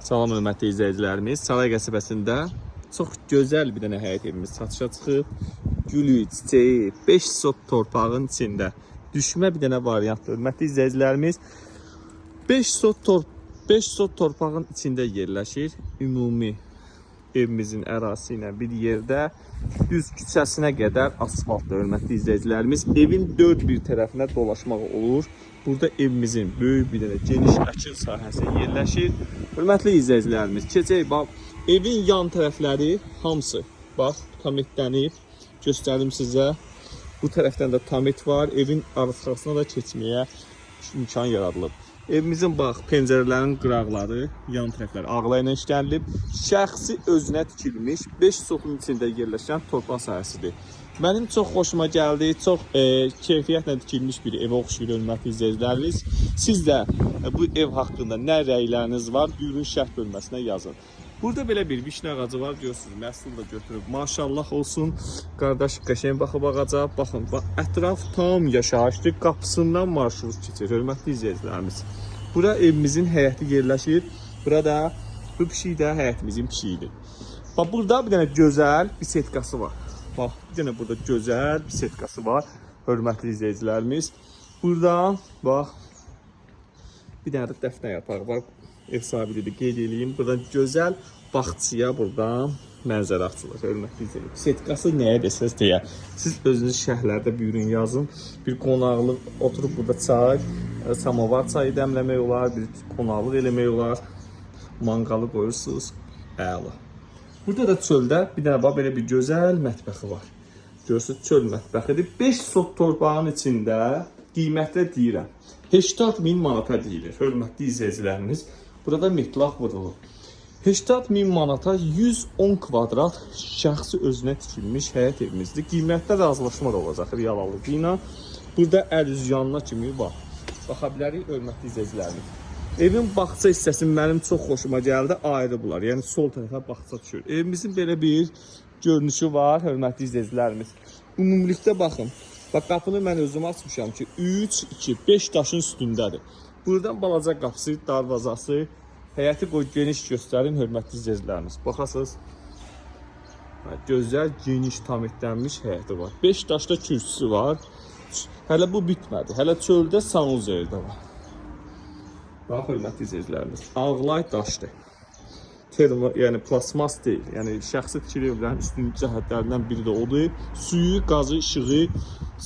Salam hörmətli izləyicilərimiz. Saray qəsəbəsində çox gözəl bir dənə həyət evimiz satışa çıxıb. Gülü, çiçəyi, 5 sot torpağın içində düşmə bir dənə variantdır. Hörmətli izləyicilərimiz, 5 sot torpağın içində yerləşir. Ümumi evimizin ərazisi ilə bir yerdə düz küçəsinə qədər asfaltdır, hörmətli izləyicilərimiz. Evin dörd bir tərəfinə dolaşmaq olur. Burada evimizin böyük bir dənə geniş əkin sahəsi yerləşir. Hörmətli izləyicilərimiz, keçək bax, evin yan tərəfləri hamısı bax tametlənib. Göstərim sizə. Bu tərəfdən də tamet var. Evin arxasına da keçməyə imkan yaradılıb. Evimizin bax pəncərələrin qıraqları, yan tərəfləri ağla ilə işlənilib. Şəxsi özünə tikilmiş 5 sotun içində yerləşən torpaq sahəsidir. Mənim çox xoşuma gəldi. Çox keyfiyyətlə tikilmiş bir evə oxşayır, hörmətli izləyicilərimiz. Siz də bu ev haqqında nə rəyləriniz var? Buyurun şərh bölməsinə yazın. Burada belə bir vişnə ağacı var, görürsünüz, məhsul da götürüb. Maşallah olsun. Qardaş qəşəng baxıb ağaca. Baxın, bax, ətraf tam yaşayışdır. Qapısından marşrut keçir, hörmətli izləyicilərimiz. Bura evimizin həyəti yerləşir. Burada bu pişik də həyətimizin pişiyidir. Bax, burada bir dənə gözəl bisetkası var. Bax, bir dənə burada gözəl bisetkası var, hörmətli izləyicilərimiz. Buradan bax bir dənə də dəfnə yarpağı var. Ev sahibi dedi, qeyd eləyim. Buradan gözəl bağçaya buradan mənzərə açılır. Hörmətli izləyicilər. Setkası nəyə desəz deyə. Siz özünüz şərhlərdə buyurun yazın. Bir qonaqlıq oturub burada çay, samovar çayı dəmləmək olar, bir qonaqlıq eləmək olar. Manqalı qoyursunuz. Əla. Burada da çöldə bir dənə bax belə bir gözəl mətbəxi var. Görürsüz, çöl mətbəxidir. 5 sot torpağın içində qiymətlə deyirəm. 80 min manata deyilir. Hörmətli izləyicilərimiz, burada metlaq vurulur. 80 min manata 110 kvadrat şəxsi özünə tikilmiş həyət evimizdir. Qiymətdə razılaşma da olacaq real alıcı ilə. Burada əl üz yanına kimi var. Baxa bilərik, hörmətli izləyicilərimiz. Evin bağça hissəsi mənim çox xoşuma gəldi. Ayrı bunlar. Yəni sol tərəfə bağça düşür. Evimizin belə bir görünüşü var, hörmətli izləyicilərimiz. Ümumilikdə baxın. Bax, qapını mən özüm açmışam ki, 3, 2, 5 daşın üstündədir. Buradan balaca qapısı, darvazası, həyəti qoy geniş göstərim, hörmətli izləyicilərimiz. Baxasınız. Hə, gözəl, geniş, tametlənmiş həyəti var. 5 daşda kürsüsü var. Hələ bu bitmədi. Hələ çöldə sanuzeri də var. Bax, hörmətli izləyicilərimiz. Ağlay daşdır. Termo, yəni plasmas deyil. Yəni şəxsi tikili evlərin üstün cəhətlərindən biri də odur. Suyu, qazı, işığı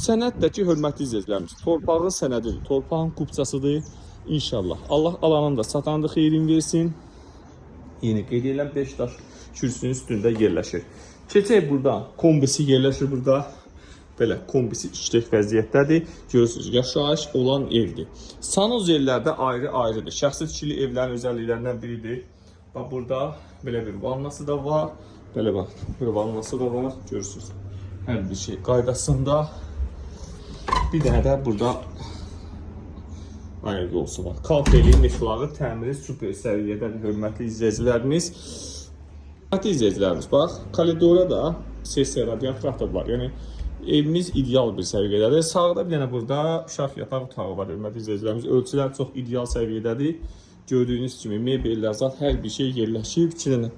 sənəd də ki, hörmətli izləyicilərimiz, torpağın sənədidir. Torpağın kupçasıdır. İnşallah. Allah alanın da satanın da xeyrin versin. Yeni qeyd edilən 5 daş kürsünün üstündə yerləşir. Keçək buradan. Kombisi yerləşir burada. Belə kombisi işlək vəziyyətdədir. Görürsünüz, yaşayış olan evdir. Sanuzellər də ayrı-ayrıdır. Şəxsi tikili evlərin özəlliklərindən biridir. Bax, burada belə bir vannası da var. Belə bax, bir vannası da var. Görürsünüz. Hər bir şey qaydasında. Bir dənə də burada ayaq yolusu var. Kafeli, meşlağı, təmiri super səviyyədədir, hörmətli izləyicilərimiz. Hörmətli izləyicilərimiz, bax, koridora da sessiya radiator var. Yəni evimiz ideal bir səviyyədədir. Sağda bir dənə burada uşaq yataq otağı var, hörmətli izləyicilərimiz. Ölçülər çox ideal səviyyədədir. Gördüyünüz kimi mebellər, zat hər bir şey yerləşib. İki dənə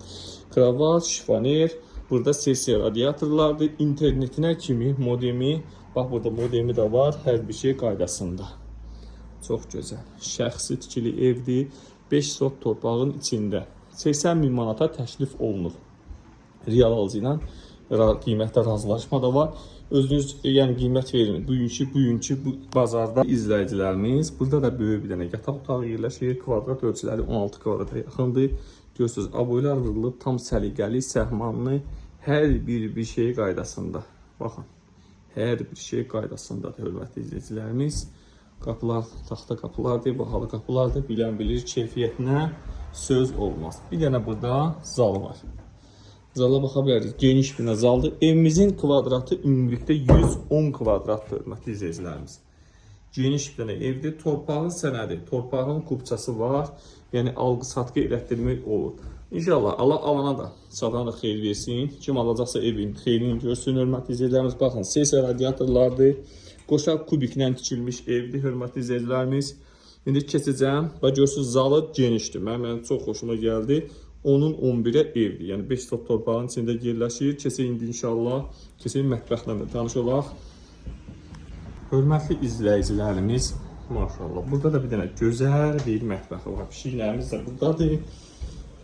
kravat, şifoner, burada sessiya radiatorlardır. İnternetinə kimi modemi, bax burada modemi də var. Hər bir şey qaydasında. Çox gözəl. Şəxsi tikili evdir. 5 sot torpağın içində. 80 min manata təklif olunur. Real alıcı ilə qiymətdə razılaşma da var. Özünüz yəni qiymət verin. Bugünkü bu bazarda izləyicilərimiz, burada da böyük bir dənə yataq otağı yerləşir. Kvadrat ölçüləri 16 kvadrata yaxındır. Görürsüz, aboylar vurulub, tam səliqəli, səhmanlı, hər bir şey qaydasında. Baxın. Hər bir şey qaydasındadır, hörmətli izləyicilərimiz. Qapılar taxta qapılardır, bahalı qapılardır. Bilən bilir, keyfiyyətinə söz olmaz. Bir dənə burada zal var. Zala baxa bilərik. Geniş bir zaldır. Evimizin kvadratı ümumilikdə 110 kvadratdır, hörmətli izləyicilərimiz. Geniş bir dənə evdir. Torpağın sənədi, torpağın kupçası var. Yəni alqı-satqı elətdirmək olur. İnşallah Allah alana da, satana da xeyir versin. Kim alacaqsa evin xeyrini görsün, hörmətli izləyicilərimiz. Baxın, sessiya radiatorlardır. Qoşaq kubiklə tikilmiş evdir, hörmətli izləyicilərimiz. İndi keçəcəm. Bax görürsüz zalı genişdir. Mənim çox xoşuma gəldi. Onun 11-ə evdir. Yəni 5 sot torpağın içində yerləşir. Keçək indi inşallah. Keçək mətbəxlə də tanış olaq. Hörmətli izləyicilərimiz, maşallah. Burada da bir dənə gözəl bir mətbəxi var. Pişiklərimiz də burdadır.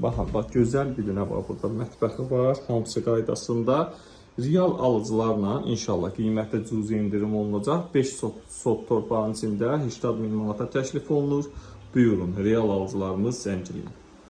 Baxın, bax gözəl bir dənə var burada mətbəxi var, hamısı qaydasında. Real alıcılarla inşallah qiymətdə cüzi endirim olunacaq. 5 sot torpağın içində 80 min manata təklif olunur. Buyurun, real alıcılarımız zəng eləyin.